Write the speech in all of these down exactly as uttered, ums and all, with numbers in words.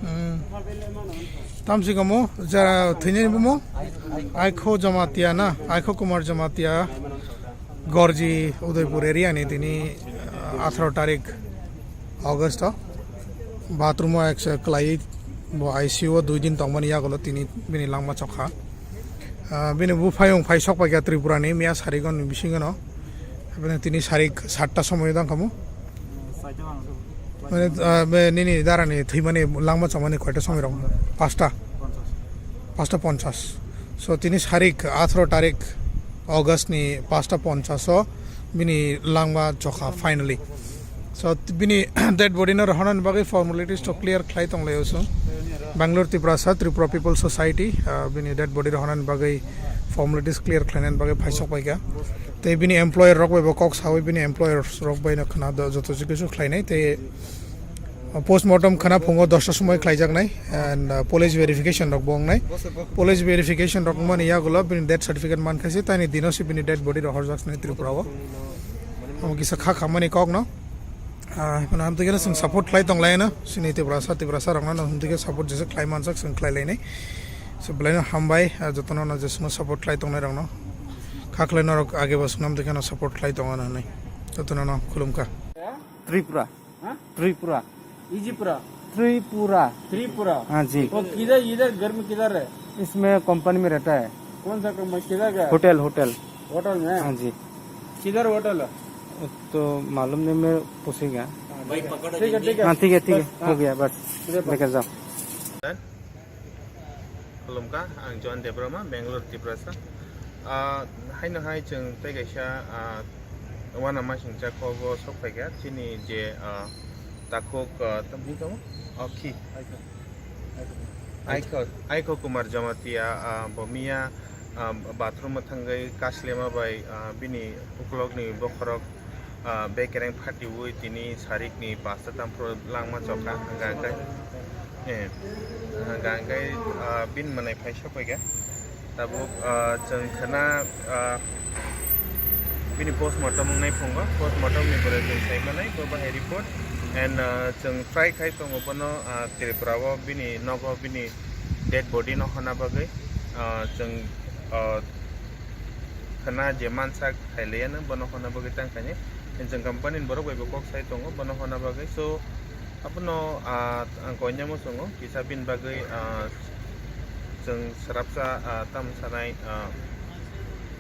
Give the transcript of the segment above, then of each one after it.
Hmm. Tamsi kamo jara thwinani bumung Aiko Jamatia na, Aiko Kumar Jamatia, Gorji, Udaipur area ni tini, ah, atharo tarik August o bathroom o ekse kwlai bo I C U o dui din tongmani yagulo tini bini langma chokha. Ah, bini buphayung phai sok paikha Tripura ni miya sarigon ni bisingo no. Bini tini sarik satta somoy dang kamo. Mane, ah, be nini dara ni thwimani langma chokmani koita somoy rok? Pasta. Pasta ponchas. So tini sarik atharo tarik August ni pasta ponchas o bini langma chokha finally. So, t-, bini dead body no rohornani bagwi formalities to clear khlai tong lai o chwng. Bangalore Tiprasa, Tripura People Society, ah, bini dead body rohornani bagwi formalities clear khlainani bagwi phaisok paikha. Tei bini employer rok bai bo kok sawi bini employers rok bai no khna do joto jigwisu khlainai tei, ah, postmortem khna phungo dosta somoi khlaijaknai and, ah, police verification rok bo wngnai. Police verification rok wngmani yagulo bini death certificate mankha se tani dino se bini dead body rohorjak sinai Tripura o. Omo kisa kha khamani kok no. Ah, hwnwi hamtwi khe chwng support khlai tong lai no. Chini Tiprasa, Tiprasa rokno no hamtwi khe support jesa khlai manjak, chwng khlai lainai. So, belai no hambai, ah, jotono no jeswkno support khlai tongnai rokno. Kha khlai norok age bo chwng hamtwi khe no support khlai tongo no hwnwi. Jotono no khulumkha. Tripura. हाँ? Tripura. इजीपुरा। त्रिपुरा। त्रिपुरा। हाँ जी। वो किधर, इधर घर में किधर है? इसमें कंपनी में रहता है। कौन सा कंपनी, किधर का? Hotel, hotel. होटल में? हाँ जी। किधर होटल है? तो मालूम नहीं, मैं पूछेगा। हाँ, ठीक है, ठीक है। हाँ, ठीक है, ठीक है, बस, हो गया, बस, ठीक है, बस। लेकर जाओ। Khulumkha, ang John Debbarma, Bangalore, Tiprasa. Ah, haino hai chwng tei kaisa, ah, uanamasingcha kokbo sok phaikha, chini je, ah, takhuk, ah, tamo hino tamo? Oh, khi? Aiko. Aiko, Aiko Kumar Jamatia, ah, bo miya, ah, bathroom o thangwi kaslema bai, ah, bini ukulokni bokhorok, ah, bekereng phatiui tini sarikni pasta tamphru langma chokha, hwnka hwnkhe, eh, hwnka hwnkhe, ah, bini mwnai phaisa paikha. Tabuk, ah, chwng khna, ah, bini postmortem wngnai phungo, postmortem ni pore chwng sai manai bo bahai report and, ah, chwng try khai tongo bono, ah, Tripura o bini nogo bini dead body no honna bagwi, ah, chwng, ah, khna je mansak khailaiya no bono honna bagwi tang khainai. Chwng company ni borok bai bo kok sai tongo bono honna bagwi. So, abono, ah, ang koinai muchungo kisa bini bagwi, ah, chwng swrapsa, ah, tamo sanai, ah,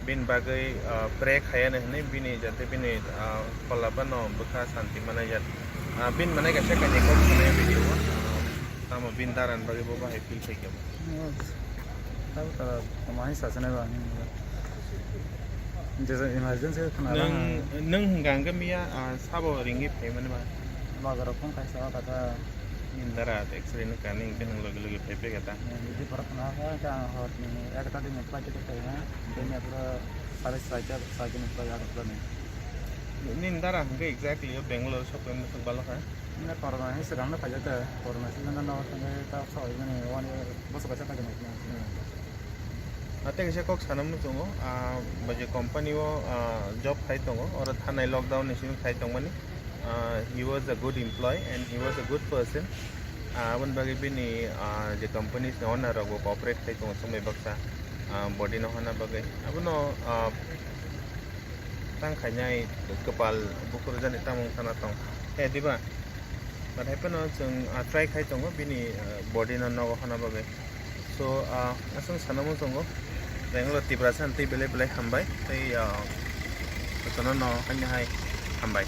bini bagwi, ah, pray khaiya no hwnwi bini jate bini, ah, phola phano bwkha santi manai jat. Ah, bini manai kaisa kainwi kok sanai video o, ah, tamo bini dara ni bagwi bo bahai feel khaikha. Tamo ta tamo hai sa sanai ba. Jesa emergency khna lang. Nwng, nwng hwnka hwnkhe miya, ah, sabo ringwi phaimani ba? Bagarok phone kaisa o kata. Indara accident wngkha nini hwnkhe nwng logi logi phai phai kha ta? Bidi borok khna kha, hwnkhe ang hor ni ekta din ni flight ticket khai ha. Bini apro sare saita, saita ni flight aro plane. Nini dara hwnkhe exactly o Bangalore sok pai mwswk balo kha? Nini corona hai swkang no khaijak ta, corona season no thangwi ta sok mani one year bosok kaisa khaijak nai. Ah, tei kaisa kok sana muchungo, ah, bo je company o, ah, job khai tongo, oro thanai lockdown ni simi khai tongmani. Ah, he was a good employee and he was a good person. Ah, aboni bagwi bini, ah, je companies ni owner rok bo cooperate khai tongo chwng bai baksa, ah, body no honna bagwi. Abono, ah, tang khainai kwpal bukurjani tamung khana tong. He diba? But hai phano chwng, ah, try khai tongo bini, ah, body no nogo honna bagwi. So, ah, aswk sana muchungo, Bangalore Tiprasa tei belai belai hambai, tei, ah, jotono no haino hai hambai.